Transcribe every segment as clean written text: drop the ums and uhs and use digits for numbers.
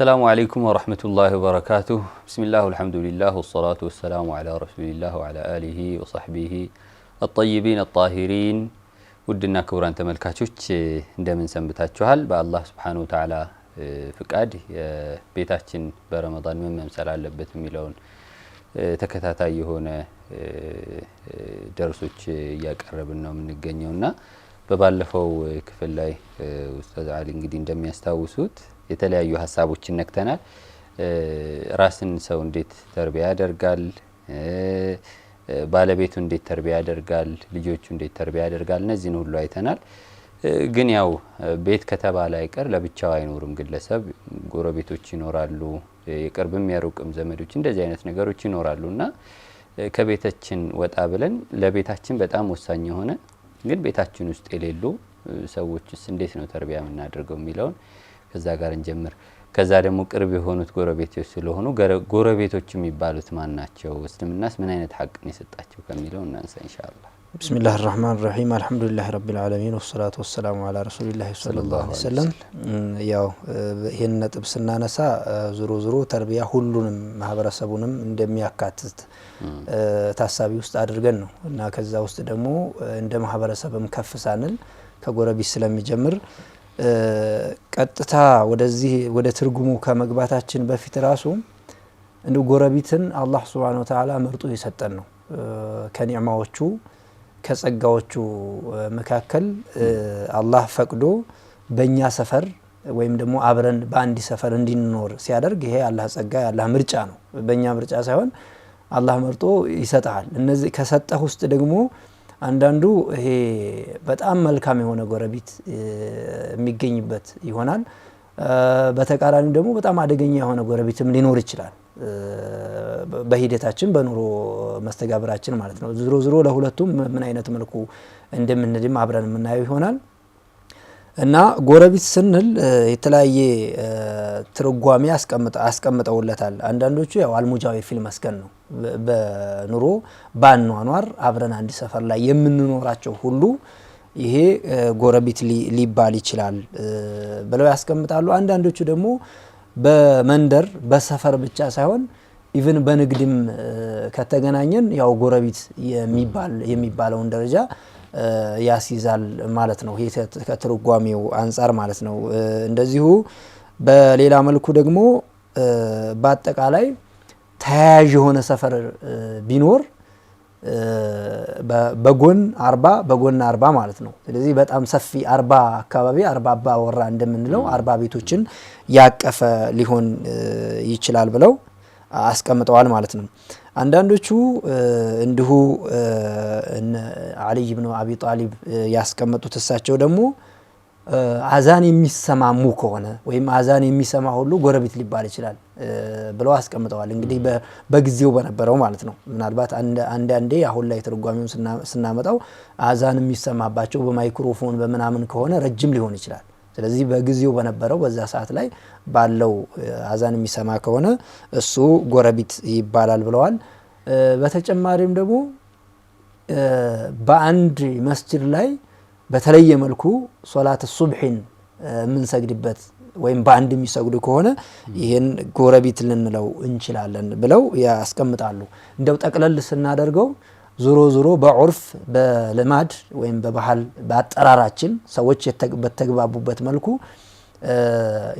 السلام عليكم ورحمة الله وبركاته. بسم الله والحمد لله والصلاة والسلام على رسول الله وعلى آله وصحبه الطيبين الطاهرين። ውድና ክቡራን ተመልካቾች፣ እንደምን ሰንብታችኋል? በአላህ ስብሓነሁ ወተዓላ ፍቃድ የቤታችን በረመዳን ምን መምሰል አለበት የሚለውን ተከታታይ የሆነ ደርሶች እያቀረብን ነው የምንገኘው። እና በባለፈው ክፍል ላይ ኡስታዝ አሊ እንግዲህ እንደሚያስታውሱት የተለያዩ ሀሳቦችን ነክተናል። ራስን ሰው እንዴት ተርቢያ ያደርጋል፣ ባለቤቱ እንዴት ተርቢያ ያደርጋል፣ ልጆቹ እንዴት ተርቢያ ያደርጋል፣ እነዚህን ሁሉ አይተናል። ግን ያው ቤት ከተባለ አይቀር ለብቻው አይኖርም ግለሰብ፣ ጎረቤቶች ይኖራሉ፣ የቅርብም የሩቅም ዘመዶች፣ እንደዚህ አይነት ነገሮች ይኖራሉ። እና ከቤታችን ወጣ ብለን ለቤታችን በጣም ወሳኝ የሆነ ግን ቤታችን ውስጥ የሌሉ ሰዎችስ እንዴት ነው ተርቢያ የምናደርገው የሚለውን ከዛ ጋር እንጀምር። ከዛ ደግሞ ቅርብ የሆኑት ጎረቤቶች ስለሆኑ ጎረቤቶች የሚባሉት ማን ናቸው፣ እስልምናስ ምን አይነት ሀቅን የሰጣቸው ከሚለው እናንሳ ኢንሻአላህ። بسم الله الرحمن الرحيم، الحمد لله رب العالمين، والصلاة والسلام على رسول الله صلى الله عليه وسلم። ያው ይህን ነጥብ ስናነሳ ዞሮ ዞሮ ተርቢያ ሁሉንም ማህበረሰቡንም እንደሚያካትት ታሳቢ ውስጥ አድርገን ነው። እና ከዛ ውስጥ ደግሞ እንደ ማህበረሰብም ከፍ ሳንል ከጎረቤት ስለሚጀምር ቀጥታ ወደዚህ ወደ ትርጉሙ ከመግባታችን በፊት ራሱ እንደ ጎረቤትን አላህ ሱብሓነሁ ወተዓላ መርጦ የሰጠን ነው። ከኒዕማዎቹ ከጸጋዎቹ መካከል አላህ ፈቅዶ በእኛ ሰፈር ወይም ደግሞ አብረን በአንድ ሰፈር እንድንኖር ሲያደርግ ይሄ የአላህ ጸጋ፣ የአላህ ምርጫ ነው። በእኛ ምርጫ ሳይሆን አላህ መርጦ ይሰጥሃል። እነዚህ ከሰጠህ ውስጥ ደግሞ አንዳንዱ ይሄ በጣም መልካም የሆነ ጎረቤት የሚገኝበት ይሆናል። በተቃራኒው ደግሞ በጣም አደገኛ የሆነ ጎረቤትም ሊኖር ይችላል። በሂደታችን፣ በኑሮ መስተጋብራችን ማለት ነው። ዞሮ ዞሮ ለሁለቱም ምን አይነት መልኩ እንደምንድም አብረን የምናየው ይሆናል። እና ጎረቤት ስንል የተለያየ ትርጓሜ አስቀምጠውለታል። አንዳንዶቹ ያው المجاور في المسكن ነው። በኑሮ በአኗኗር አብረን አንድ ሰፈር ላይ የምንኖራቸው ሁሉ ይሄ ጎረቤት ሊባል ይችላል ብለው ያስቀምጣሉ። አንዳንዶቹ ደግሞ በመንደር በሰፈር ብቻ ሳይሆን even በንግድም ከተገናኘን ያው ጎረቤት የሚባለውን ደረጃ ያስይዛል ማለት ነው። ይሄ ከትርጓሜው አንጻር ማለት ነው። እንደዚሁ በሌላ መልኩ ደግሞ በአጠቃላይ ተያያዥ የሆነ ሰፈር ቢኖር በጎን 40 በጎን 40 ማለት ነው። ስለዚህ በጣም ሰፊ 40 አካባቢ፣ 40 አባወራ እንደምንለው 40 ቤቶችን ያቀፈ ሊሆን ይችላል ብለው አስቀምጠዋል ማለት ነው። አንዳንዶቹ እንዲሁ አልይ ብኑ አቢ ጣሊብ ያስቀመጡት፣ እሳቸው ደግሞ አዛን የሚሰማሙ ከሆነ ወይም አዛን የሚሰማ ሁሉ ጎረቤት ሊባል ይችላል ብለው አስቀምጠዋል። እንግዲህ በጊዜው በነበረው ማለት ነው። ምናልባት አንዳንዴ አሁን ላይ ትርጓሜውን ስናመጣው አዛን የሚሰማባቸው በማይክሮፎን በምናምን ከሆነ ረጅም ሊሆን ይችላል። ስለዚህ በጊዜው በነበረው በዛ ሰዓት ላይ ባለው አዛን የሚሰማ ከሆነ እሱ ጎረቤት ይባላል ብለዋል። በተጨማሪም ደግሞ በአንድ መስጅድ ላይ በተለየ መልኩ ሶላት ሱብሒን የምንሰግድበት ወይም በአንድ የሚሰግዱ ከሆነ ይህን ጎረቤት ልንለው እንችላለን ብለው ያስቀምጣሉ። እንደው ጠቅለል ስናደርገው ዞሮ ዞሮ በዑርፍ፣ በልማድ ወይም በባህል በአጠራራችን ሰዎች በተግባቡበት መልኩ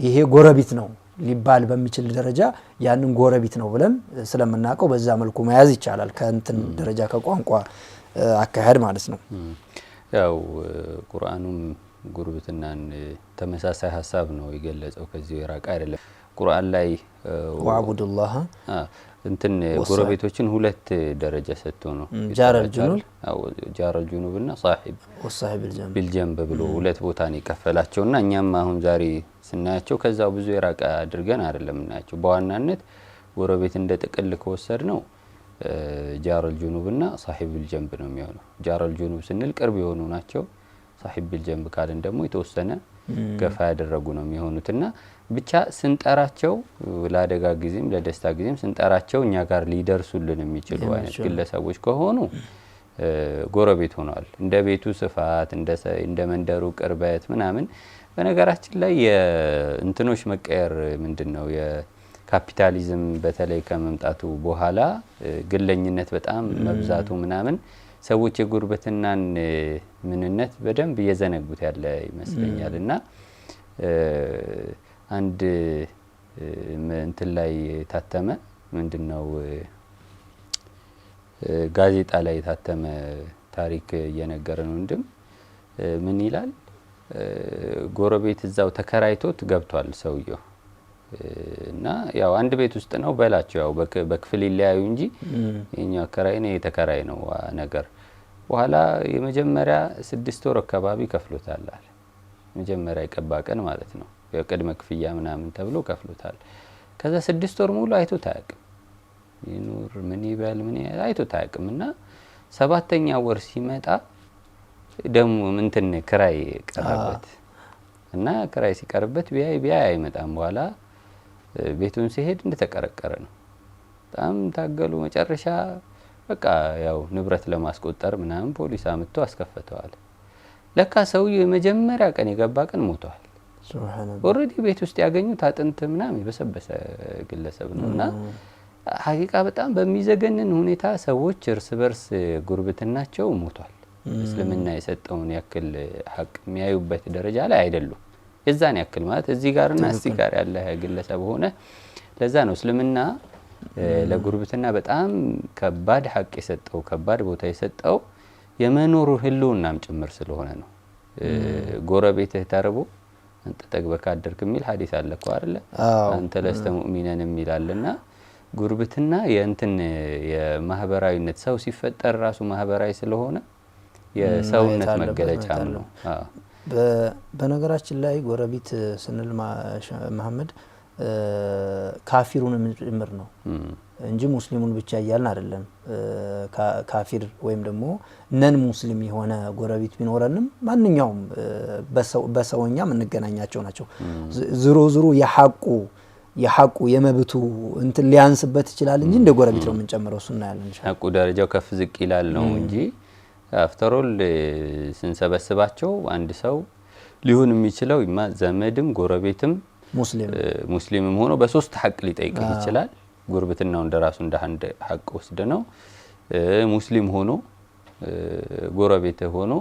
ይሄ ጎረቤት ነው ሊባል በሚችል ደረጃ ያንን ጎረቤት ነው ብለን ስለምናውቀው በዛ መልኩ መያዝ ይቻላል። ከእንትን ደረጃ ከቋንቋ አካሄድ ማለት ነው። ያው ቁርአኑም ጉርብትናን ተመሳሳይ ሀሳብ ነው የገለጸው። ከዚህ የራቀ አይደለም። ቁርአን ላይ واعبدوا الله እንትን ጎረቤቶችን ሁለት ደረጃ ሰጥቶ ነው። جار الجنوب جار الجنوب እና صاحب وصاحب الجنب بالجنب ብሎ ሁለት ቦታ ነው የከፈላቸው። እና እኛም አሁን ዛሬ ስናያቸው ከዛው ብዙ የራቀ አድርገን አይደለም እናያቸው። በዋናነት ጎረቤት እንደ ጥቅል ከወሰድነው جار الجنوب እና صاحب الجنب ነው የሚሆነው። جار الجنوب ስንል ቅርብ የሆኑ ናቸው። صاحب بالجنب ካልን ደግሞ የተወሰነ ገፋ ያደረጉ ነው የሚሆኑት። እና ብቻ ስንጠራቸው ለአደጋ ጊዜም ለደስታ ጊዜም ስንጠራቸው እኛ ጋር ሊደርሱልን የሚችሉ አይነት ግለሰቦች ከሆኑ ጎረቤት ሆነዋል። እንደ ቤቱ ስፋት፣ እንደ መንደሩ ቅርበት ምናምን በነገራችን ላይ የእንትኖች መቀየር ምንድነው የካፒታሊዝም በተለይ ከመምጣቱ በኋላ ግለኝነት በጣም መብዛቱ ምናምን ሰዎች የጉርብትናን ምንነት በደንብ እየዘነጉት ያለ ይመስለኛል። እና አንድ እንትን ላይ ታተመ ምንድነው ጋዜጣ ላይ የታተመ ታሪክ እየነገረን ወንድም ምን ይላል? ጎረቤት እዛው ተከራይቶት ገብቷል ሰውየው እና ያው አንድ ቤት ውስጥ ነው በላቸው፣ ያው በክፍል ይለያዩ እንጂ የኛው አከራይ ነው የተከራይ ነው ነገር። በኋላ የመጀመሪያ 6 ወር አካባቢ ከፍሎታል አለ። መጀመሪያ የቀባ ቀን ማለት ነው፣ የቅድመ ክፍያ ምናምን ተብሎ ከፍሎታል። ከዛ 6 ወር ሙሉ አይቶት አያውቅም፣ ይኑር ምን ይበል ምን አይቶት አያውቅም። እና 7ኛ ወር ሲመጣ ደሞ እንትን ክራይ ቀረበት እና ክራይ ሲቀርበት ቢያይ ቢያይ አይመጣም። በኋላ ቤቱን ሲሄድ እንደተቀረቀረ ነው። በጣም ታገሉ። መጨረሻ በቃ ያው ንብረት ለማስቆጠር ምናምን ፖሊስ አምጥቶ አስከፈተዋል። ለካ ሰውዬው የመጀመሪያ ቀን የገባ ቀን ሞቷል። ሱብሃንአላህ። Already ቤት ውስጥ ያገኙት አጥንት ምናምን የበሰበሰ ግለሰብ ነውና ሐቂቃ በጣም በሚዘገንን ሁኔታ ሰዎች እርስ በርስ ጉርብትናቸው ሞቷል። እስልምና የሰጠውን ያክል ሐቅ የሚያዩበት ደረጃ ላይ አይደሉም። የዛን ያክል ማለት እዚህ ጋርና እዚህ ጋር ያለ ግለሰብ ሆነ። ለዛ ነው እስልምና ለጉርብትና በጣም ከባድ ሐቅ የሰጠው፣ ከባድ ቦታ የሰጠው የመኖሩ ህልውናም ጭምር ስለሆነ ነው። ጎረቤትህ ተርቦ አንተ ጠግበህ ካደርክ የሚል ሐዲስ አለ እኮ አይደለ? አንተ ለስተ ሙእሚነን የሚል አለና ጉርብትና የእንትን የማህበራዊነት ሰው ሲፈጠር ራሱ ማህበራዊ ስለሆነ የሰውነት መገለጫም ነው። በነገራችን ላይ ጎረቤት ስንል መሐመድ ካፊሩንም ጭምር ነው እንጂ ሙስሊሙን ብቻ እያልን አይደለም። ካፊር ወይም ደግሞ ነን ሙስሊም የሆነ ጎረቤት ቢኖረንም ማንኛውም በሰውኛ የምንገናኛቸው ናቸው። ዝሮ ዝሮ የሐቁ የመብቱ እንትን ሊያንስበት ይችላል እንጂ እንደ ጎረቤት ነው የምንጨምረው። እሱን እናያለን ኢንሻአላህ። ሐቁ ደረጃው ከፍ ዝቅ ይላል ነው እንጂ after all ስንሰበስባቸው አንድ ሰው ሊሆን የሚችለው ዘመድም ጎረቤትም ሙስሊምም ሆኖ በሶስት ሐቅ ሊጠይቅህ ይችላል። ጉርብትናው እንደራሱ እንደ አንድ ሐቅ ወስደ ነው። ሙስሊም ሆኖ ጎረቤትህ ሆኖ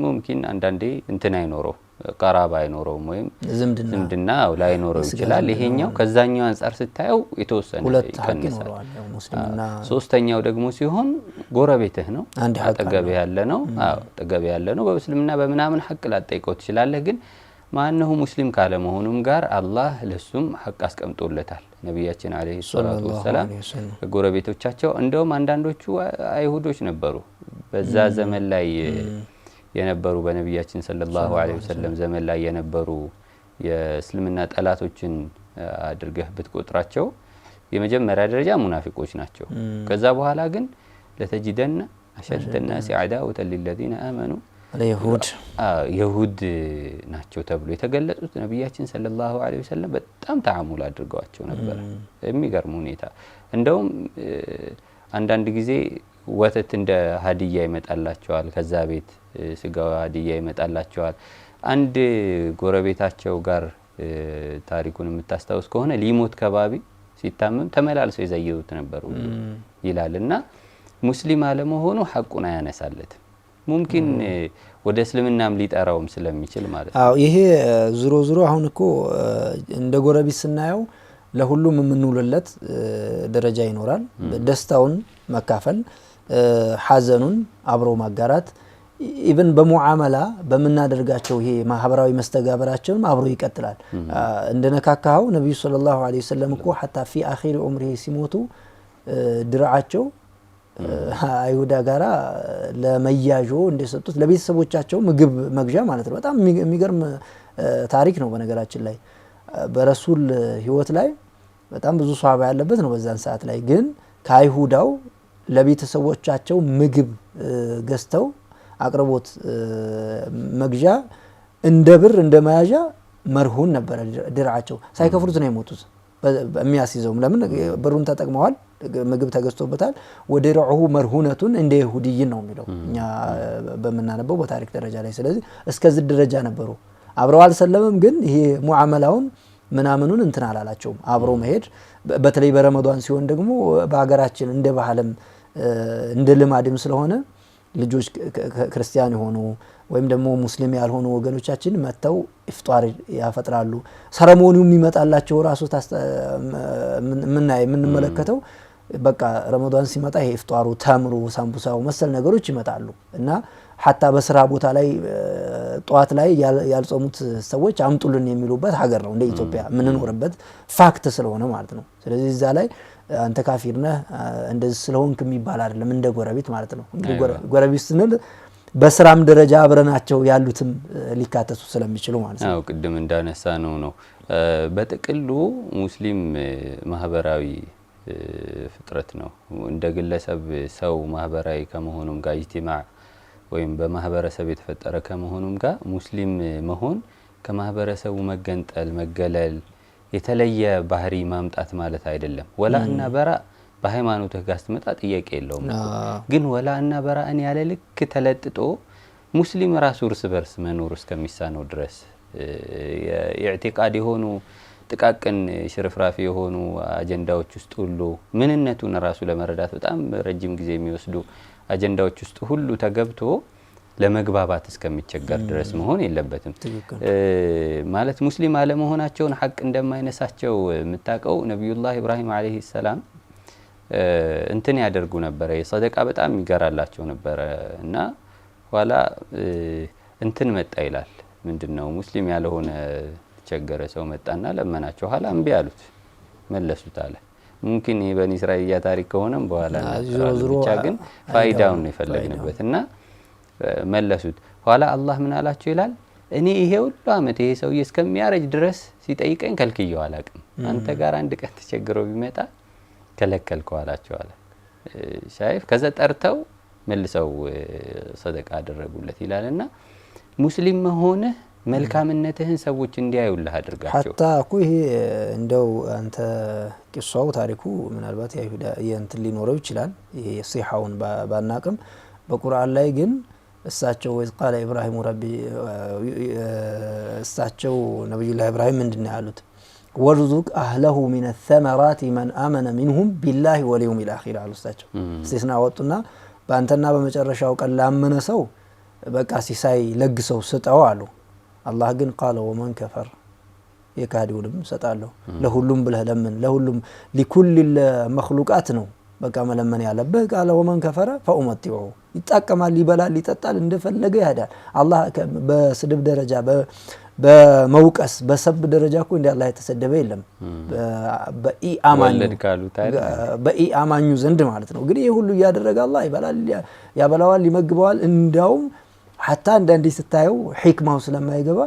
ሙምኪን አንዳንዴ እንትን አይኖረው፣ ቀራባ አይኖረውም ወይም ዝምድና ላይኖረው ይችላል። ይሄኛው ከዛኛው አንፃር ስታየው የተወሰነ ይቀንሳል። ሶስተኛው ደግሞ ሲሆን ጎረቤትህ ነው፣ አጠገብህ ያለ ነው። አዎ አጠገብህ ያለ ነው። በእስልምና በምናምን ሐቅ ላትጠይቀው ትችላለህ። ግን ማነው ሙስሊም ካለመሆኑም ጋር አላህ ለሱም ሐቅ አስቀምጦለታል። ነብያችን አለይሂ ሰላቱ ወሰላም ጎረቤቶቻቸው እንደውም አንዳንዶቹ አይሁዶች ነበሩ በዛ ዘመን ላይ የነበሩ፣ በነብያችን ሰለላሁ ዐለይሂ ወሰለም ዘመን ላይ የነበሩ የእስልምና ጠላቶችን አድርገህ ብትቆጥራቸው የመጀመሪያ ደረጃ ሙናፊቆች ናቸው። ከዛ በኋላ ግን ለተጂደነ አሸደ الناس عداوة للذين آمنوا የሁድ ናቸው ተብሎ የተገለጹት ነብያችን ሰለላሁ ዐለይሂ ወሰለም በጣም ተዓሙል አድርገዋቸው ነበር። የሚገርም ሁኔታ እንደውም አንዳንድ ጊዜ ወተት እንደ ሀዲያ ይመጣላቸዋል፣ ከዛ ቤት ስጋው ሀዲያ ይመጣላቸዋል። አንድ ጎረቤታቸው ጋር ታሪኩን የምታስታውስ ከሆነ ሊሞት ከባቢ ሲታመም ተመላልሰው ይዘይሩት ነበር ይላልና ሙስሊም አለመሆኑ ሐቁን አያነሳለትም። ሙምኪን ወደ እስልምናም ሊጠራውም ስለሚችል ማለት ነው። አዎ ይሄ ዝሮ ዝሮ አሁን እኮ እንደ ጎረቤት ስናየው ለሁሉም የምንውልለት ደረጃ ይኖራል። ደስታውን መካፈል፣ ሐዘኑን አብሮ ማጋራት፣ even በሙዓመላ በምናደርጋቸው ይሄ ማህበራዊ መስተጋበራቸውም አብሮ ይቀጥላል። እንደነካካው ነብዩ ሰለላሁ ዐለይሂ ወሰለም እኮ حتى في آخر عمره ሲሞቱ ድርዓቸው አይሁዳ ጋራ ለመያዦ እንደሰጡት ለቤተሰቦቻቸው ምግብ መግዣ ማለት ነው። በጣም የሚገርም ታሪክ ነው። በነገራችን ላይ በረሱል ህይወት ላይ በጣም ብዙ ሷሃባ ያለበት ነው። በዛን ሰዓት ላይ ግን ከአይሁዳው ለቤተሰቦቻቸው ምግብ ገዝተው አቅርቦት መግዣ እንደ ብር እንደ መያዣ መርሁን ነበር ድርዓቸው። ሳይከፍሉት ነው የሞቱት። የሚያስይዘውም ለምን ብሩን ተጠቅመዋል፣ ምግብ ተገዝቶበታል። ወድርዑሁ መርሁነቱን እንደ ይሁዲይን ነው የሚለው እኛ በምናነበው በታሪክ ደረጃ ላይ። ስለዚህ እስከዚህ ደረጃ ነበሩ። አብረው አልሰለመም፣ ግን ይሄ ሙዓመላውን ምናምኑን እንትን አላላቸውም። አብሮ መሄድ በተለይ በረመዷን ሲሆን ደግሞ በሀገራችን እንደ ባህልም እንደ ልማድም ስለሆነ ልጆች ክርስቲያን የሆኑ ወይም ደግሞ ሙስሊም ያልሆኑ ወገኖቻችን መጥተው ኢፍጧር ያፈጥራሉ። Ceremony ው የሚመጣላቸው ራሱ የምንመለከተው በቃ ረመዷን ሲመጣ ይሄ ኢፍጧሩ፣ ተምሩ፣ ሳምቡሳው መሰል ነገሮች ይመጣሉ እና حتى በስራ ቦታ ላይ ጠዋት ላይ ያልጾሙት ሰዎች አምጡልን የሚሉበት ሀገር ነው እንደ ኢትዮጵያ የምንኖርበት fact ስለሆነ ማለት ነው። ስለዚህ እዛ ላይ አንተ ካፊር ነህ እንደዚህ ስለሆንክ የሚባል አይደለም፣ እንደ ጎረቤት ማለት ነው። እንግዲህ ጎረቤት ስንል በስራም ደረጃ አብረናቸው ያሉትም ሊካተቱ ስለሚችሉ ማለት ነው። አዎ ቅድም እንዳነሳ ነው በጥቅሉ ሙስሊም ማህበራዊ ፍጥረት ነው። እንደ ግለሰብ ሰው ማህበራዊ ከመሆኑም ጋር اجتماع ወይም በማህበረሰብ የተፈጠረ ከመሆኑም ጋር ሙስሊም መሆን ከማህበረሰቡ መገንጠል፣ መገለል፣ የተለየ ባህሪ ማምጣት ማለት አይደለም። ወላ እና በራ በሃይማኖትህ ጋር ስትመጣ ጥያቄ የለውም። ግን ወላ እና በራእን ያለ ልክ ተለጥጦ ሙስሊም ራሱ እርስ በርስ መኖር እስከሚሳነው ድረስ የ اعتقاد የሆኑ ጥቃቅን ሽርፍራፊ የሆኑ አጀንዳዎች ውስጥ ሁሉ ምንነቱን ራሱ ለመረዳት በጣም ረጅም ጊዜ የሚወስዱ አጀንዳዎች ውስጥ ሁሉ ተገብቶ ለመግባባት እስከሚቸገር ድረስ መሆን የለበትም። ማለት ሙስሊም አለመሆናቸውን ሐቅ እንደማይነሳቸው የምታውቀው ነቢዩላህ ኢብራሂም عليه السلام እንትን ያደርጉ ነበረ፣ የሰደቃ በጣም ይገራላቸው ነበረ እና ኋላ እንትን መጣ ይላል። ምንድነው ሙስሊም ያልሆነ ተቸገረ ሰው መጣና ለመናቸው። ኋላ እምቢ አሉት፣ መለሱት አለ። ممكن ይሄ በኒ እስራኤልያ ታሪክ ከሆነም በኋላ ብቻ ግን ፋይዳውን ነው የፈለግንበት እና መለሱት። ኋላ አላህ ምን አላቸው ይላል፣ እኔ ይሄ ሁሉ አመት ይሄ ሰውዬ እስከሚያረጅ ድረስ ሲጠይቀኝ ከልክየው አላቅም። አንተ ጋር አንድ ቀን ተቸግሮ ቢመጣ ከለከልከው አላቸው አለ። ሻይፍ ከዛ ጠርተው መልሰው ሰደቃ አደረጉለት ይላልና ሙስሊም መሆንህ መልካምነትህን ሰዎች እንዲያዩልህ አድርጋቸው። حتى እኮ ይሄ እንደው አንተ ቂሷው ታሪኩ ምናልባት የይሁዳ የእንትን ሊኖረው ይችላል። ይሄ ሲሐውን ባናቅም በቁርአን ላይ ግን እሳቸው وإذ قال إبراهيم رب እሳቸው ነብዩላህ ኢብራሂም ምንድን ነው ያሉት? وارزق أهله من الثمرات من آمن منهم بالله واليوم الآخر አሉ። እሳቸው استثناء ወጡና በአንተና በመጨረሻው ቀን ላመነ ሰው በቃ ሲሳይ ለግሰው ስጠው አሉ። አላህ ግን قال ومن كفر የካዲውንም እሰጣለሁ ለሁሉም ብለህ ለምን፣ ለሁሉም لكل مخلوقات ነው በቃ መለመን ያለብህ። قال ومن كفر فأمتعه ይጠቀማል፣ ይበላል፣ ይጠጣል፣ እንደፈለገ ይሄዳል። አላህ በስድብ ደረጃ በመውቀስ በሰብ ደረጃ እኮ እንደ አላህ የተሰደበ የለም በኢ አማኙ ዘንድ ማለት ነው። ግን ይህ ሁሉ እያደረገ አላህ ይበላል፣ ያበላዋል፣ ይመግበዋል። እንዲያውም حتى አንዳንዴ ስታየው ሒክማው ስለማይገባ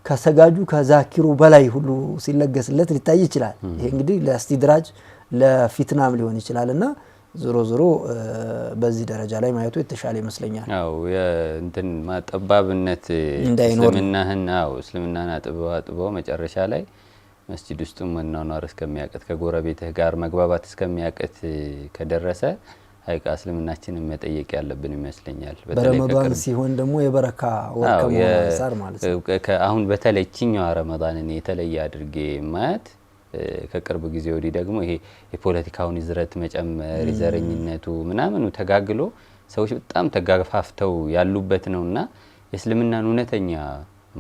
ከሰጋጁ ከዛኪሩ በላይ ሁሉ ሲለገስለት ሊታይ ይችላል። ይሄ እንግዲህ ለ استدراج ለፊትናም ሊሆን ይችላል እና ዞሮ ዞሮ በዚህ ደረጃ ላይ ማየቱ የተሻለ ይመስለኛል። አዎ እንትን ማጠባብነት እስልምናህን አዎ እስልምናህን አጥበው አጥበው መጨረሻ ላይ መስጂድ ውስጥም መኗኗር እስከሚያቅት ከጎረቤትህ ጋር መግባባት እስከሚያቅት ከደረሰ ሀይቃ እስልምናችንን መጠየቅ ያለብን ይመስለኛል። በረመዷን ሲሆን ደግሞ የበረካ ወር ከመሆኑ አንፃር ማለት ነው። አሁን በተለይ ይችኛዋ ረመዳንን የተለየ አድርጌ ማያት ከቅርብ ጊዜ ወዲህ ደግሞ ይሄ የፖለቲካውን ይዝረት መጨመር የዘረኝነቱ ምናምኑ ተጋግሎ ሰዎች በጣም ተጋፋፍተው ያሉበት ነውና የእስልምናን እውነተኛ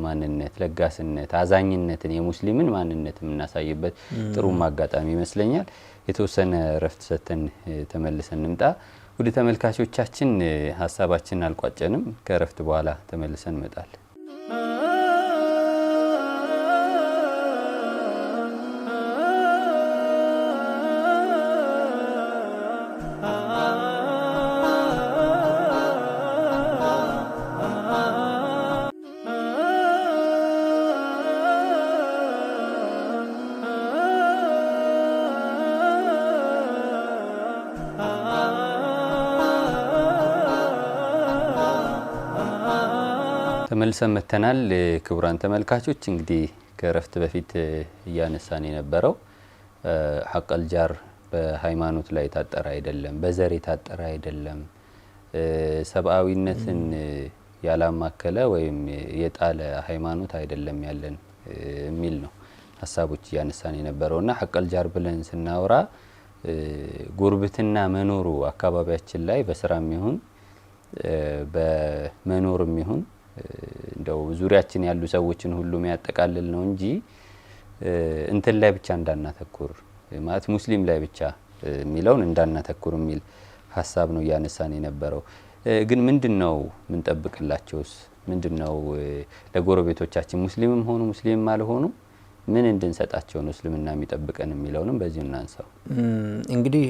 ማንነት፣ ለጋስነት፣ አዛኝነትን የሙስሊምን ማንነት የምናሳይበት ጥሩም አጋጣሚ ይመስለኛል። የተወሰነ እረፍት ሰጥተን ተመልሰን እንምጣ። ውድ ተመልካቾቻችን ሀሳባችንን አልቋጨንም። ከእረፍት በኋላ ተመልሰን እንመጣለን። ተመልሰን መተናል። ክቡራን ተመልካቾች እንግዲህ ከእረፍት በፊት እያነሳን የነበረው حق الجار በሃይማኖት ላይ የታጠረ አይደለም፣ በዘር የታጠረ አይደለም። ሰብአዊነትን ያላማከለ ወይም የጣለ ሃይማኖት አይደለም ያለን የሚል ነው ሀሳቦች እያነሳን የነበረውና حق الجار ብለን ስናወራ ጉርብትና መኖሩ አካባቢያችን ላይ በስራም ይሁን በመኖርም ይሁን እንደው ዙሪያችን ያሉ ሰዎችን ሁሉ የሚያጠቃልል ነው እንጂ እንትን ላይ ብቻ እንዳናተኩር፣ ማለት ሙስሊም ላይ ብቻ የሚለውን እንዳናተኩር የሚል ሀሳብ ነው እያነሳን የነበረው። ግን ምንድነው ምንጠብቅላቸውስ? ምንድነው ለጎረቤቶቻችን ሙስሊምም ሆኑ ሙስሊምም አልሆኑ ምን እንድንሰጣቸው ነው እስልምና የሚጠብቀን የሚለውንም በዚሁ እናንሳው። እንግዲህ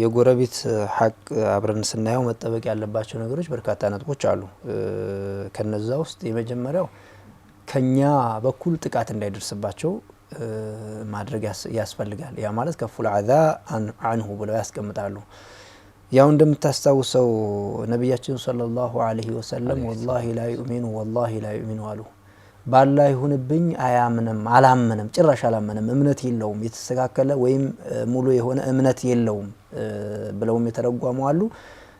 የጎረቤት ሀቅ አብረን ስናየው መጠበቅ ያለባቸው ነገሮች በርካታ ነጥቦች አሉ። ከነዛ ውስጥ የመጀመሪያው ከኛ በኩል ጥቃት እንዳይደርስባቸው ማድረግ ያስፈልጋል። ያ ማለት كف الأذى عنه ብለው ያስቀምጣሉ። ያው እንደምታስታውሰው ነቢያችን صلى الله عليه وسلم والله لا يؤمن والله لا يؤمن አሉ። ባላህ ይሁንብኝ አያምንም፣ አላመነም፣ ጭራሽ አላመነም፣ እምነት የለውም፣ የተስተካከለ ወይም ሙሉ የሆነ እምነት የለውም ብለውም የተረጓሙ አሉ።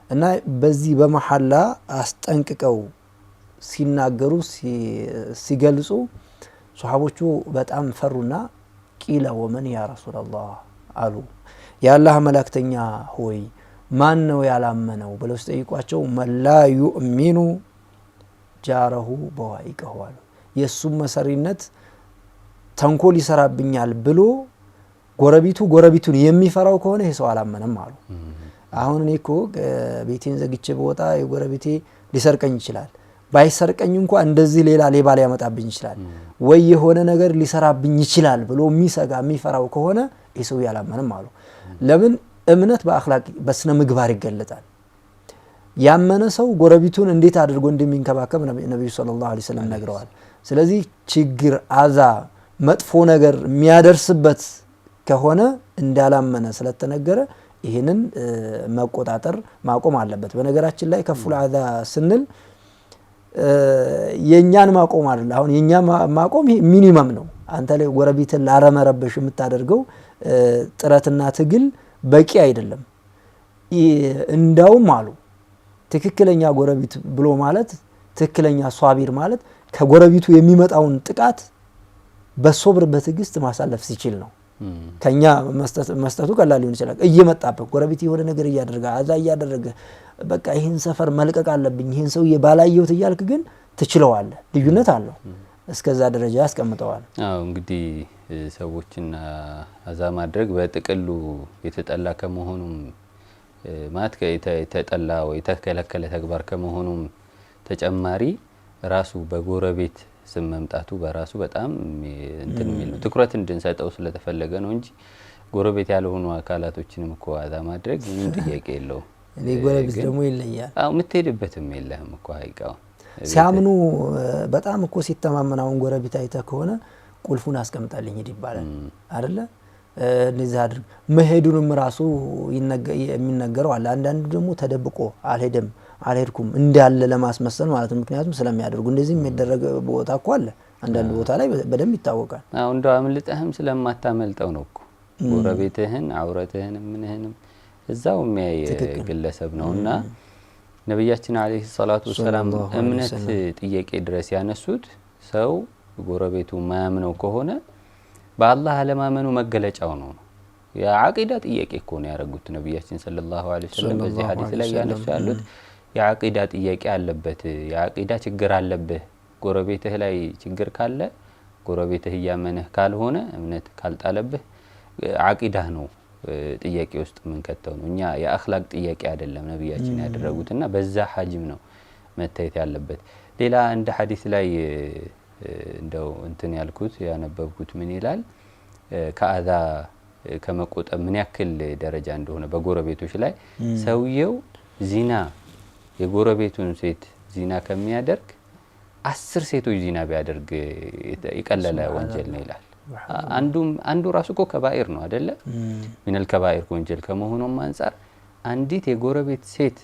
እና በዚህ በመሐላ አስጠንቅቀው ሲናገሩ ሲገልጹ ሶሐቦቹ በጣም ፈሩና قيل ومن يا رسول الله አሉ። የአላህ መላእክተኛ ሆይ ማን ነው ያላመነው ብለው ሲጠይቋቸው من لا يؤمن جاره بوائقه አሉ። የእሱም መሰሪነት ተንኮል ይሰራብኛል ብሎ ጎረቤቱ ጎረቤቱን የሚፈራው ከሆነ ይህ ሰው አላመነም አሉ። አሁን እኔ እኮ ቤቴን ዘግቼ በወጣ የጎረቤቴ ሊሰርቀኝ ይችላል። ባይሰርቀኝ እንኳ እንደዚህ ሌላ ሌባ ሊያመጣብኝ ይችላል፣ ወይ የሆነ ነገር ሊሰራብኝ ይችላል ብሎ የሚሰጋ የሚፈራው ከሆነ ይህ ሰው ያላመነም አሉ። ለምን? እምነት በአኽላቅ በስነ ምግባር ይገለጣል። ያመነ ሰው ጎረቤቱን እንዴት አድርጎ እንደሚንከባከብ ነብዩ صلى الله عليه وسلم ነግረዋል። ስለዚህ ችግር፣ አዛ፣ መጥፎ ነገር የሚያደርስበት ከሆነ እንዳላመነ ስለተነገረ ይህንን መቆጣጠር ማቆም አለበት። በነገራችን ላይ كف الأذى ስንል የኛን ማቆም አይደለም። አሁን የኛ ማቆም minimum ነው። አንተ ላይ ጎረቤትን ላለመረበሽ የምታደርገው ጥረትና ትግል በቂ አይደለም። እንዳውም አሉ ትክክለኛ ጎረቤት ብሎ ማለት ትክክለኛ ሷቢር ማለት ከጎረቤቱ የሚመጣውን ጥቃት በሶብር በትዕግስት ማሳለፍ ሲችል ነው። ከኛ መስጠቱ ቀላል ሊሆን ይችላል። እየመጣበት ጎረቤት የሆነ ነገር እያደረገ አዛ እያደረገ በቃ ይህን ሰፈር መልቀቅ አለብኝ ይህን ሰውዬ ባላየሁት እያልክ ግን ትችለዋለህ። ልዩነት አለው። እስከዛ ደረጃ ያስቀምጠዋል። አዎ እንግዲህ ሰዎችን አዛ ማድረግ በጥቅሉ የተጠላ ከመሆኑም ማለት የተጠላ ወይ የተከለከለ ተግባር ከመሆኑም ተጨማሪ ራሱ በጎረቤት ስም መምጣቱ በራሱ በጣም እንትን የሚል ነው። ትኩረት እንድንሰጠው ስለተፈለገ ነው እንጂ ጎረቤት ያልሆኑ አካላቶችንም እኮ አዛ ማድረግ ምንም ጥያቄ የለውም። እኔ ጎረቤት ደግሞ ይለያል። አዎ የምትሄድበትም የለህም እኮ ሀይቃው ሲያምኑ በጣም እኮ ሲተማመን አሁን ጎረቤት አይተህ ከሆነ ቁልፉን አስቀምጣልኝ ሂድ ይባላል አይደለ? እንደዚህ አድርግ መሄዱንም ራሱ የሚነገረው አለ። አንዳንዱ ደግሞ ተደብቆ አልሄደም አልሄድኩም እንዳለ ለማስመሰል ማለት ነው። ምክንያቱም ስለሚያደርጉ እንደዚህ የሚደረግ ቦታ እኮ አለ። አንዳንድ ቦታ ላይ በደንብ ይታወቃል። አዎ እንደው አምልጠህም ስለማታመልጠው ነው እኮ ጎረቤትህን አውረትህንም ምንህንም እዛው የሚያይ ግለሰብ ነውና ነብያችን አለይሂ ሰላቱ ወሰላም እምነት ጥያቄ ድረስ ያነሱት ሰው ጎረቤቱ ማያምነው ከሆነ በአላህ አለማመኑ መገለጫው ነው። የዓቂዳ ጥያቄ እኮ ነው ያደረጉት ነብያችን ሰለላሁ ዐለይሂ ወሰለም በዚህ ሐዲስ ላይ ያነሱ ያሉት የዓቂዳ ጥያቄ አለበት፣ የዓቂዳ ችግር አለብህ። ጎረቤትህ ላይ ችግር ካለ ጎረቤትህ እያመነህ ካልሆነ እምነት ካልጣለብህ ዓቂዳህ ነው ጥያቄ ውስጥ የምንከተው ነው። እኛ የአኽላቅ ጥያቄ አይደለም ነብያችን ያደረጉትና በዛ ሐጅም ነው መታየት ያለበት። ሌላ እንደ ሐዲስ ላይ እንደው እንትን ያልኩት ያነበብኩት ምን ይላል ከአዛ ከመቆጠብ ምን ያክል ደረጃ እንደሆነ በጎረቤቶች ላይ ሰውየው ዚና የጎረቤቱን ሴት ዚና ከሚያደርግ 10 ሴቶች ዚና ቢያደርግ የቀለለ ወንጀል ነው ይላል። አንዱ ራሱ እኮ ከባኢር ነው አይደለ? ሚነል ከባኢር ወንጀል ከመሆኑም አንፃር አንዲት የጎረቤት ሴት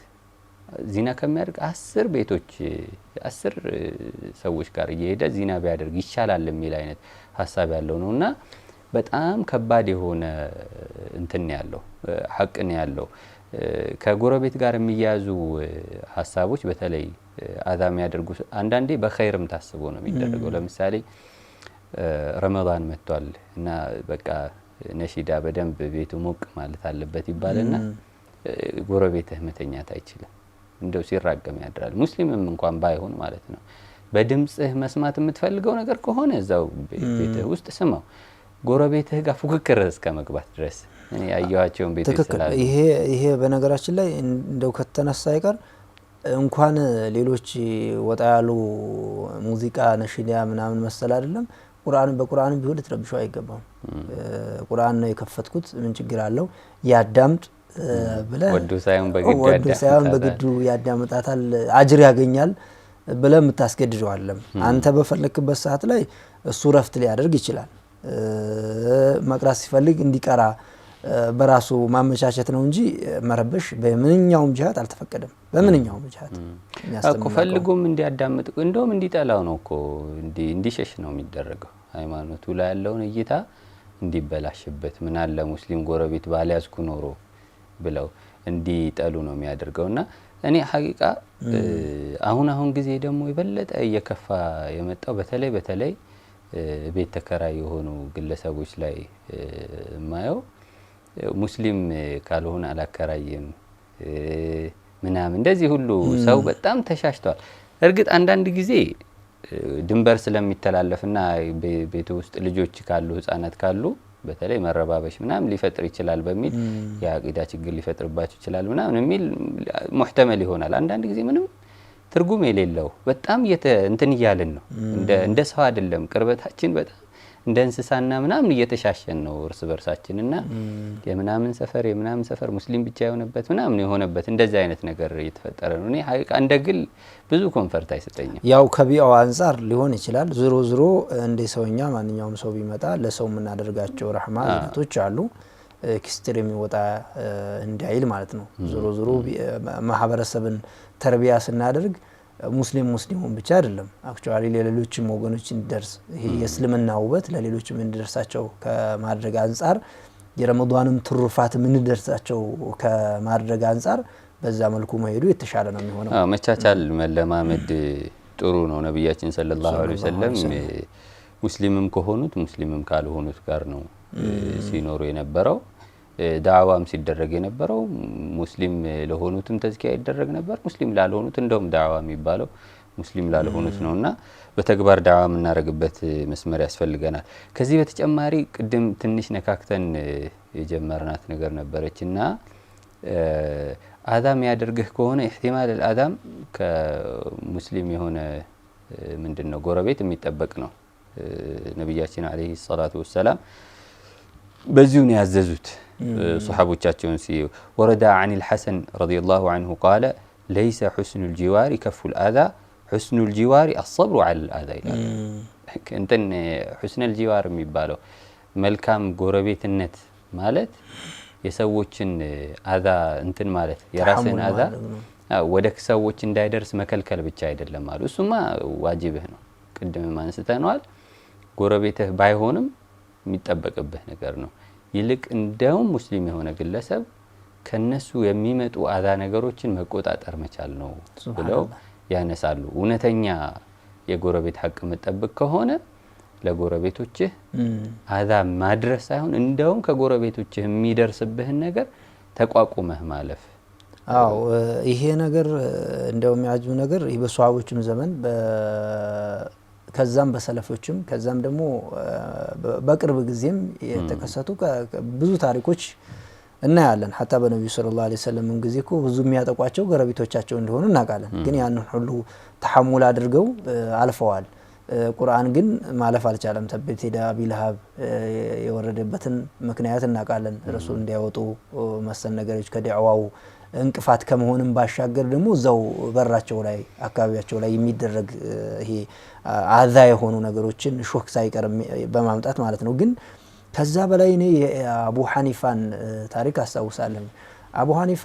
ዚና ከሚያደርግ 10 ቤቶች 10 ሰዎች ጋር እየሄደ ዚና ቢያደርግ ይሻላል የሚል አይነት ሐሳብ ያለው ነውና በጣም ከባድ የሆነ እንትን ያለው ሐቅ ነው ያለው። ከጎረቤት ጋር የሚያያዙ ሀሳቦች በተለይ አዛ የሚያደርጉ አንዳንዴ በኸይርም ታስቦ ነው የሚደረገው። ለምሳሌ ረመዳን መጥቷል እና በቃ ነሺዳ በደንብ ቤቱ ሞቅ ማለት አለበት ይባልና ጎረቤትህ መተኛት አይችልም፣ እንደው ሲራገም ያድራል። ሙስሊምም እንኳን ባይሆን ማለት ነው። በድምጽህ መስማት የምትፈልገው ነገር ከሆነ እዛው ቤትህ ውስጥ ስማው። ጎረቤትህ ጋር ፉክክር እስከ መግባት ድረስ እኔ ያየኋቸውን ቤቶች ትክክል። ስላሉ ይሄ በነገራችን ላይ እንደው ከተነሳ አይቀር እንኳን ሌሎች ወጣ ያሉ ሙዚቃ ነሽዳ ምናምን መሰል አይደለም፣ ቁርአን በቁርአንም ቢሆን ልትረብሸው አይገባም። ቁርአን ነው የከፈትኩት፣ ምን ችግር አለው? ያዳምጥ ብለህ ወዶ ሳይሆን በግዱ ወዶ ሳይሆን ያዳምጣታል። በግዱ ያዳምጣታል፣ አጅር ያገኛል ብለህ የምታስገድደው አይደለም። አንተ በፈለክበት ሰዓት ላይ እሱ ረፍት ሊያደርግ ይችላል። መቅራት ሲፈልግ እንዲቀራ በራሱ ማመቻቸት ነው እንጂ መረበሽ በምንኛውም ጅሃት አልተፈቀደም። በምንኛውም ጅሃት እኮ ፈልጎም እንዲያዳምጥ እንደውም እንዲጠላው ነው እኮ እንዲሸሽ ነው የሚደረገው። ሃይማኖቱ ላይ ያለውን እይታ እንዲበላሽበት፣ ምን አለ ሙስሊም ጎረቤት ባልያዝኩ ኖሮ ብለው እንዲጠሉ ነው የሚያደርገው። እና እኔ ሀቂቃ አሁን አሁን ጊዜ ደግሞ የበለጠ እየከፋ የመጣው በተለይ ቤት ተከራይ የሆኑ ግለሰቦች ላይ የማየው ሙስሊም ካልሆነ አላከራይም ምናምን እንደዚህ ሁሉ ሰው በጣም ተሻሽቷል። እርግጥ አንዳንድ ጊዜ ድንበር ስለሚተላለፍና ቤቱ ውስጥ ልጆች ካሉ፣ ህጻናት ካሉ በተለይ መረባበሽ ምናምን ሊፈጥር ይችላል በሚል፣ የአቂዳ ችግር ሊፈጥርባቸው ይችላል ምናምን የሚል ሙሕተመል ይሆናል። አንዳንድ ጊዜ ምንም ትርጉም የሌለው በጣም እንትን እያልን ነው። እንደ ሰው አይደለም ቅርበታችን፣ በጣም እንደ እንስሳና ምናምን እየተሻሸን ነው እርስ በርሳችን። እና የምናምን ሰፈር የምናምን ሰፈር ሙስሊም ብቻ የሆነበት ምናምን የሆነበት እንደዚህ አይነት ነገር እየተፈጠረ ነው። እኔ ሀቂቃ እንደ ግል ብዙ comfort አይሰጠኝም። ያው ከቢአው አንጻር ሊሆን ይችላል። ዞሮ ዞሮ እንደ ሰውኛ ማንኛውም ሰው ቢመጣ ለሰው የምናደርጋቸው ረህማ እዝነቶች አሉ። extreme የሚወጣ እንዳይል ማለት ነው። ዞሮ ዞሮ ማህበረሰብን ተርቢያ ስናደርግ ሙስሊም ሙስሊሙን ብቻ አይደለም፣ actually ለሌሎችም ወገኖች እንዲደርስ፣ ይሄ የእስልምና ውበት ለሌሎችም እንዲደርሳቸው ከማድረግ አንጻር፣ የረመዷንም ትሩፋት እንዲደርሳቸው ከማድረግ አንጻር በዛ መልኩ መሄዱ የተሻለ ነው የሚሆነው። አዎ፣ መቻቻል መለማመድ ጥሩ ነው። ነቢያችን ሰለላሁ ዐለይሂ ወሰለም ሙስሊምም ከሆኑት ሙስሊምም ካልሆኑት ጋር ነው ሲኖሩ የነበረው። ዳዕዋም ሲደረግ የነበረው ሙስሊም ለሆኑትም ተዝኪያ ይደረግ ነበር። ሙስሊም ላልሆኑት፣ እንደውም ዳዕዋ የሚባለው ሙስሊም ላልሆኑት ነው። እና በተግባር ዳዕዋ የምናደርግበት መስመር ያስፈልገናል። ከዚህ በተጨማሪ ቅድም ትንሽ ነካክተን የጀመርናት ነገር ነበረች። እና አዛ የሚያደርግህ ከሆነ ኢሕቲማል አልአዛም ከሙስሊም የሆነ ምንድን ነው ጎረቤት የሚጠበቅ ነው። ነቢያችን ዓለይሂ ሰላቱ ወሰላም በዚሁ ነው ያዘዙት ሶሓቦቻቸውን። ወረዳ عن الحسن رضي الله عنه قال ليس حسن الجوار كف الأذى، حسن الجوار الصبر على الأذى ይላሉ። እንትን حسن الجوار የሚባለው መልካም ጎረቤትነት ማለት የሰዎችን አዛ እንትን ማለት የራስን ተሐሙል አዛ ማድረግ ነው። ወደ ሰዎች እንዳይደርስ መከልከል ብቻ አይደለም አሉ። እሱማ ዋጅብህ ነው፣ ቅድምም አንስተነዋል። ጎረቤትህ ባይሆንም የሚጠበቅብህ ነገር ነው። ይልቅ እንደውም ሙስሊም የሆነ ግለሰብ ከነሱ የሚመጡ አዛ ነገሮችን መቆጣጠር መቻል ነው ብለው ያነሳሉ። እውነተኛ የጎረቤት ሀቅ የምጠብቅ ከሆነ ለጎረቤቶችህ አዛ ማድረስ ሳይሆን እንደውም ከጎረቤቶችህ የሚደርስብህን ነገር ተቋቁመህ ማለፍ። አዎ፣ ይሄ ነገር እንደው የሚያጅቡ ነገር ይህ በሰሃቦችም ዘመን፣ ከዛም በሰለፎችም፣ ከዛም ደግሞ በቅርብ ጊዜም የተከሰቱ ብዙ ታሪኮች እናያለን። ሐታ በነቢዩ ሰለላሁ ዐለይሂ ወሰለም ጊዜ እኮ ብዙ የሚያጠቋቸው ጎረቤቶቻቸው እንደሆኑ እናውቃለን። ግን ያንን ሁሉ ተሐሙል አድርገው አልፈዋል። ቁርአን ግን ማለፍ አልቻለም። ተበት የዳ አቢ ለሀብ የወረደበትን ምክንያት እናውቃለን። ረሱል እንዲያወጡ መሰል ነገሮች ከዳዕዋው እንቅፋት ከመሆንም ባሻገር ደግሞ እዛው በራቸው ላይ አካባቢያቸው ላይ የሚደረግ ይሄ አዛ የሆኑ ነገሮችን ሾክ ሳይቀር በማምጣት ማለት ነው። ግን ከዛ በላይ እኔ የአቡ ሐኒፋን ታሪክ አስታውሳለሁ። አቡ ሐኒፋ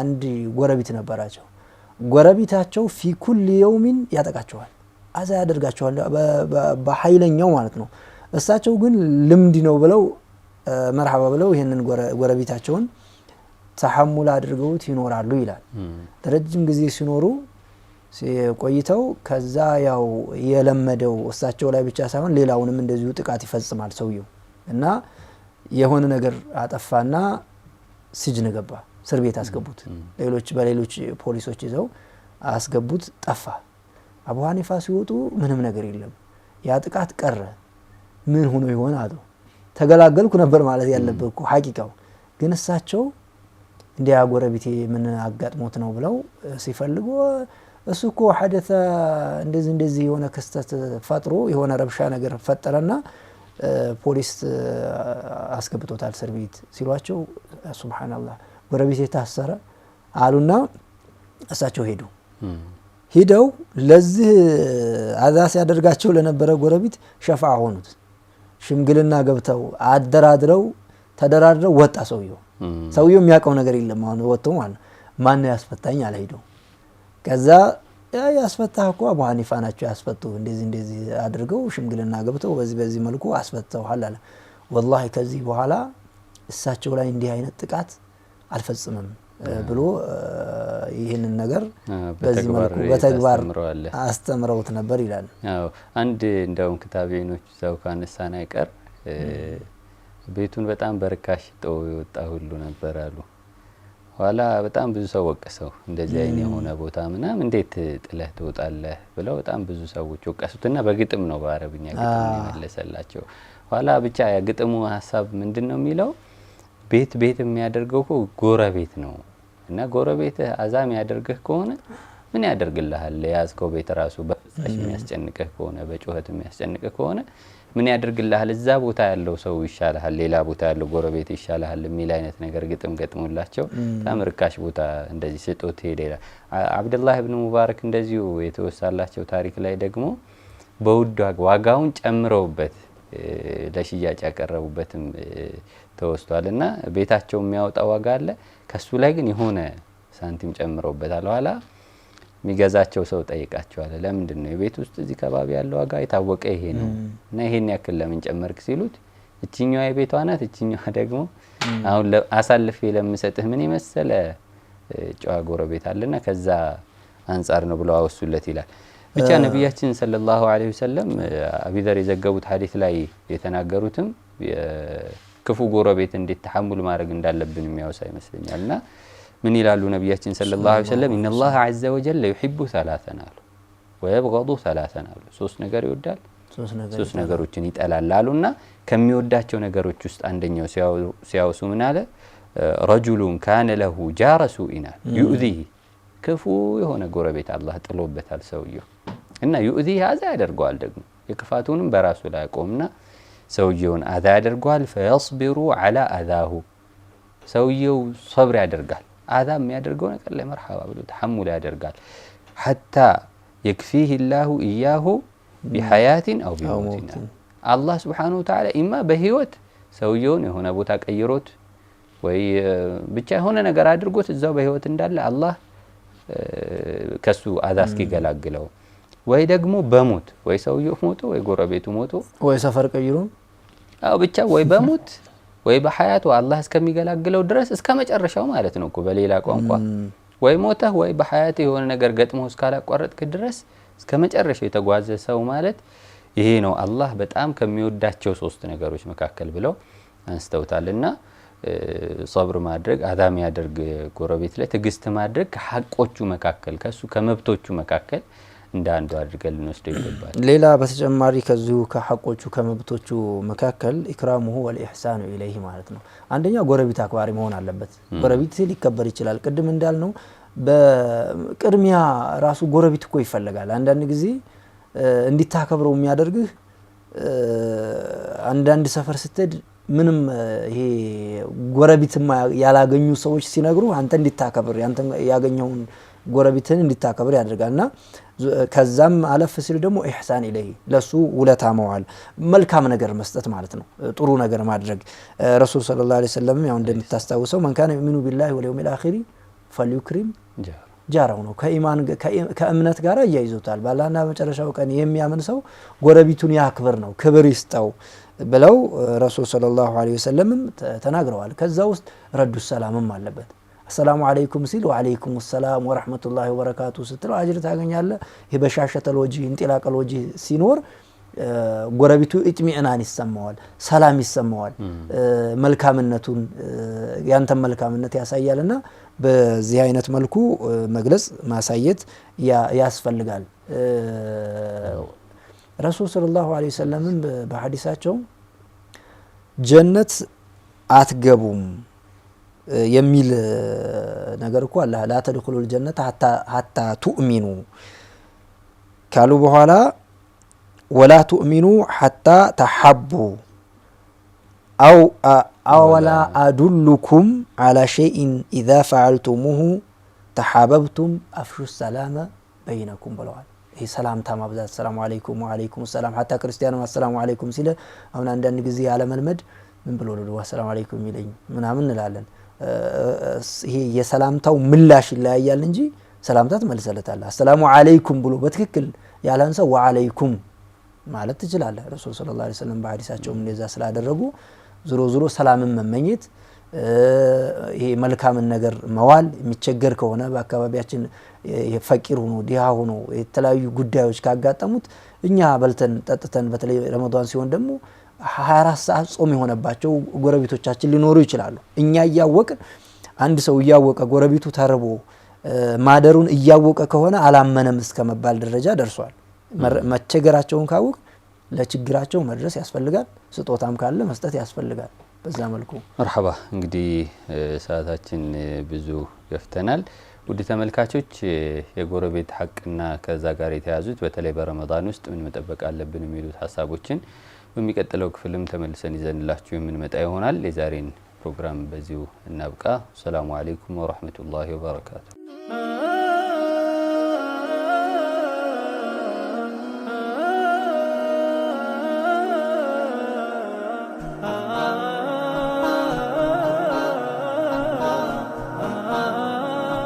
አንድ ጎረቤት ነበራቸው። ጎረቤታቸው في كل يوم ያጠቃቸዋል፣ አዛ ያደርጋቸዋል በኃይለኛው ማለት ነው። እሳቸው ግን ልምድ ነው ብለው መርሐባ ብለው ይህንን ጎረቤታቸውን ተሐሙል አድርገውት ይኖራሉ ይላል። ረጅም ጊዜ ሲኖሩ ቆይተው ከዛ ያው የለመደው እሳቸው ላይ ብቻ ሳይሆን ሌላውንም እንደዚሁ ጥቃት ይፈጽማል ሰውየው እና የሆነ ነገር አጠፋና ስጅን ገባ፣ እስር ቤት አስገቡት። ሌሎች በሌሎች ፖሊሶች ይዘው አስገቡት፣ ጠፋ። አቡ ሀኒፋ ሲወጡ ምንም ነገር የለም፣ ያ ጥቃት ቀረ። ምን ሆኖ ይሆን አሉ። ተገላገልኩ ነበር ማለት ያለበት እኮ ሀቂቃው። ግን እሳቸው እንዲያ ጎረቤቴ ምን አጋጥሞት ነው ብለው ሲፈልጉ እሱ እኮ ሐደተ እንደዚህ እንደዚህ የሆነ ክስተት ፈጥሮ የሆነ ረብሻ ነገር ፈጠረና ፖሊስ አስገብቶታል እስር ቤት ሲሏቸው፣ ሱብሓነላህ ጎረቤቴ ታሰረ አሉና እሳቸው ሄዱ። ሂደው ለዚህ አዛ ሲያደርጋቸው ለነበረ ጎረቤት ሸፋ ሆኑት። ሽምግልና ገብተው አደራድረው ተደራድረው ወጣ ሰውየው። ሰውየው የሚያውቀው ነገር የለም። አሁን ወጥቶ ማለት ነው። ማነው ያስፈታኝ አለ ሂደው። ከዛ ያስፈታህ እኮ አቡ ሀኒፋ ናቸው ያስፈቱ፣ እንደዚህ እንደዚህ አድርገው ሽምግልና ገብተው በዚህ በዚህ መልኩ አስፈተውሃል አለ። ወላሂ ከዚህ በኋላ እሳቸው ላይ እንዲህ አይነት ጥቃት አልፈጽምም ብሎ ይህንን ነገር በዚህ መልኩ በተግባር አስተምረውት ነበር ይላል። አዎ አንድ እንደውም ክታቤኖች እዛው ካነሳን አይቀር ቤቱን በጣም በርካሽ ሽጦ የወጣ ሁሉ ነበር አሉ። ኋላ በጣም ብዙ ሰው ወቀሰው። እንደዚህ አይነት የሆነ ቦታ ምናምን እንዴት ጥለህ ትወጣለህ ብለው በጣም ብዙ ሰዎች ወቀሱትና በግጥም ነው፣ በአረብኛ ግጥም የመለሰላቸው። ኋላ ብቻ የግጥሙ ሀሳብ ምንድን ነው የሚለው፣ ቤት ቤት የሚያደርገው እኮ ጎረቤት ነው እና ጎረቤትህ አዛ የሚያደርግህ ከሆነ ምን ያደርግልሃል? የያዝከው ቤት ራሱ በፍሳሽ የሚያስጨንቅህ ከሆነ፣ በጩኸት የሚያስጨንቅህ ከሆነ ምን ያደርግልሃል? እዛ ቦታ ያለው ሰው ይሻልሃል፣ ሌላ ቦታ ያለው ጎረቤት ይሻልሃል የሚል አይነት ነገር ግጥም ገጥሞላቸው በጣም ርካሽ ቦታ እንደዚህ ስጦት ሄደ ይላል። አብደላህ ብን ሙባረክ እንደዚሁ የተወሳላቸው ታሪክ ላይ ደግሞ በውድ ዋጋውን ጨምረውበት ለሽያጭ ያቀረቡበትም ተወስቷል። እና ቤታቸው የሚያወጣ ዋጋ አለ፣ ከሱ ላይ ግን የሆነ ሳንቲም ጨምረውበታል። ኋላ የሚገዛቸው ሰው ጠይቃቸዋል። ለምንድን ነው የቤት ውስጥ እዚህ ከባቢ ያለው ዋጋ የታወቀ ይሄ ነው እና ይሄን ያክል ለምን ጨመርክ ሲሉት፣ እችኛዋ የቤቷ ናት፣ እችኛዋ ደግሞ አሁን አሳልፌ ለምሰጥህ ምን የመሰለ ጨዋ ጎረቤት አለና ከዛ አንጻር ነው ብለው አወሱለት ይላል። ብቻ ነቢያችን ሰለላሁ ዐለይሂ ወሰለም አቢዘር የዘገቡት ሀዲስ ላይ የተናገሩትም ክፉ ጎረቤት እንዴት ተሐሙል ማድረግ እንዳለብን የሚያወሳ ይመስለኛል። እና ምን ይላሉ ነቢያችን ሰለላሁ ዐለይሂ ወሰለም? ኢነላህ ዐዘ ወጀል ዩሒቡ ሰላሰን አሉ፣ ወየብገዱ ሰላሰን አሉ። ሶስት ነገር ይወዳል፣ ሶስት ነገሮችን ይጠላል አሉና ከሚወዳቸው ነገሮች ውስጥ አንደኛው ሲያወሱ ምን አለ? ረጁሉን ካነ ለሁ ጃረ ሱኢን አሉ ዩእዚህ፣ ክፉ የሆነ ጎረቤት አላህ ጥሎበታል ሰውየው እና ዩእዚህ አዛ ያደርገዋል፣ ደግሞ የክፋቱንም በራሱ ላይ ያቆምና ሰውየውን አዛ ያደርገዋል። ፈየስቢሩ ዐላ አዛሁ፣ ሰውየው ሰብር ያደርጋል፣ አዛ የሚያደርገው ነገር ላይ መርሐባ ብሎ ተሐሙል ያደርጋል። ሐታ የክፊህ ላሁ እያሁ ቢሐያቲን አው ቢሞቲን፣ አላህ ስብሓነሁ ወተዓላ ኢማ በህይወት ሰውየውን የሆነ ቦታ ቀይሮት ወይ ብቻ የሆነ ነገር አድርጎት እዛው በህይወት እንዳለ አላህ ከሱ አዛ እስኪገላግለው፣ ወይ ደግሞ በሞት፣ ወይ ሰውየው ሞቶ ወይ ጎረቤቱ ሞቶ ወይ ሰፈር ቀይሮ፣ አዎ ብቻ ወይ በሞት ወይ በሐያቱ አላህ እስከሚገላግለው ድረስ እስከ መጨረሻው ማለት ነው እኮ። በሌላ ቋንቋ ወይ ሞተህ ወይ በሐያት የሆነ ነገር ገጥሞ እስካላቋረጥክ ድረስ እስከ መጨረሻው የተጓዘ ሰው ማለት ይሄ ነው፣ አላህ በጣም ከሚወዳቸው ሶስት ነገሮች መካከል ብለው አንስተውታልና ሰብር ማድረግ፣ አዛ የሚያደርግ ጎረቤት ላይ ትዕግስት ማድረግ ከሐቆቹ መካከል፣ ከሱ ከመብቶቹ መካከል እንደ አንዱ አድርገን ልንወስደው ይገባል። ሌላ በተጨማሪ ከዚሁ ከሐቆቹ ከመብቶቹ መካከል ኢክራሙሁ ወልኢሕሳኑ ኢለይህ ማለት ነው። አንደኛ ጎረቤት አክባሪ መሆን አለበት። ጎረቤት ሊከበር ይችላል። ቅድም እንዳልነው በቅድሚያ ራሱ ጎረቤት እኮ ይፈለጋል። አንዳንድ ጊዜ እንዲታከብረው የሚያደርግህ አንዳንድ ሰፈር ስትሄድ ምንም ይሄ ጎረቤት ያላገኙ ሰዎች ሲነግሩ አንተ እንዲታከብር ያንተ ያገኘውን ጎረቤትን እንዲታከብር ያደርጋል። እና ከዛም አለፍ ሲል ደግሞ ኢሕሳን ኢለይህ፣ ለሱ ውለታ መዋል፣ መልካም ነገር መስጠት ማለት ነው። ጥሩ ነገር ማድረግ። ረሱል ሰለላሁ ዐለይሂ ወሰለም ያው እንደምታስታውሰው መን ካነ ዩእሚኑ ቢላሂ ወልየውሚል አኺሪ ፈልዩክሪም ጃራው ነው። ከኢማን ከእምነት ጋር እያይዞታል። ባላህና በመጨረሻው ቀን የሚያምን ሰው ጎረቤቱን ያክብር ነው፣ ክብር ይስጠው ብለው ረሱል ሰለላሁ ዐለይሂ ወሰለምም ተናግረዋል። ከዛ ውስጥ ረዱ ሰላምም አለበት። አሰላሙ አለይኩም ሲል ወአለይኩም ሰላም ወረሕመቱላሂ ወበረካቱ ስትለው አጅር ታገኛለህ። ይህ بشاشة الوجه انطلاقة الوجه ሲኖር ጎረቤቱ اطمئنان ይሰማዋል፣ ሰላም ይሰማዋል። መልካምነቱን ያንተን መልካምነት ያሳያልና በዚህ አይነት መልኩ መግለጽ ማሳየት ያስፈልጋል። ረሱል صلى الله عليه وسلم ም በሐዲሳቸው ጀነት አትገቡም የሚል ነገር እኮ አለ። لا تدخلوا الجنة حتى تؤمنوا ካሉ በኋላ ولا تؤمنوا حتى تحابوا أولا أدلكم على شيء إذا فعلتموه تحاببتم أفشوا السلام بينكم ብለዋል። ይህ ሰላምታ ማብዛት፣ السلام عليكم وعليكم السلام። حتى ክርስቲያኑ السلام عليكم ሲለ አሁን አንዳንድ ጊዜ ያለመልመድ ምን ብሎ ነው السلام عليكم የሚለኝ ምናምን እንላለን። ይሄ የሰላምታው ምላሽ ይለያያል እንጂ ሰላምታ ትመልሰለታለህ። السلام عليكم ብሎ በትክክል ያለን ሰው وعليكم ማለት ትችላለህ። ረሱል صلى الله عليه وسلم በሐዲሳቸውም እንደዛ ስላደረጉ ዞሮ ዞሮ ሰላምን መመኘት፣ ይሄ መልካምን ነገር መዋል፣ የሚቸገር ከሆነ በአካባቢያችን فقير ሆኖ ድሃ ሆኖ የተለያዩ ጉዳዮች ካጋጠሙት እኛ በልተን ጠጥተን፣ በተለይ ረመዷን ሲሆን ደግሞ 24 ሰዓት ጾም የሆነባቸው ጎረቤቶቻችን ሊኖሩ ይችላሉ። እኛ እያወቅን፣ አንድ ሰው እያወቀ ጎረቤቱ ተርቦ ማደሩን እያወቀ ከሆነ አላመነም እስከ መባል ደረጃ ደርሷል። መቸገራቸውን ካወቅ ለችግራቸው መድረስ ያስፈልጋል። ስጦታም ካለ መስጠት ያስፈልጋል። በዛ መልኩ። مرحبا። እንግዲህ ሰዓታችን ብዙ ገፍተናል። ውድ ተመልካቾች፣ የጎረቤት ሀቅና ከዛ ጋር የተያዙት በተለይ በረመዳን ውስጥ ምን መጠበቅ አለብን የሚሉት ሀሳቦችን በሚቀጥለው ክፍልም ተመልሰን ይዘንላችሁ የምንመጣ ይሆናል። የዛሬን ፕሮግራም በዚሁ እናብቃ። السلام عليكم ورحمة الله وبركاته።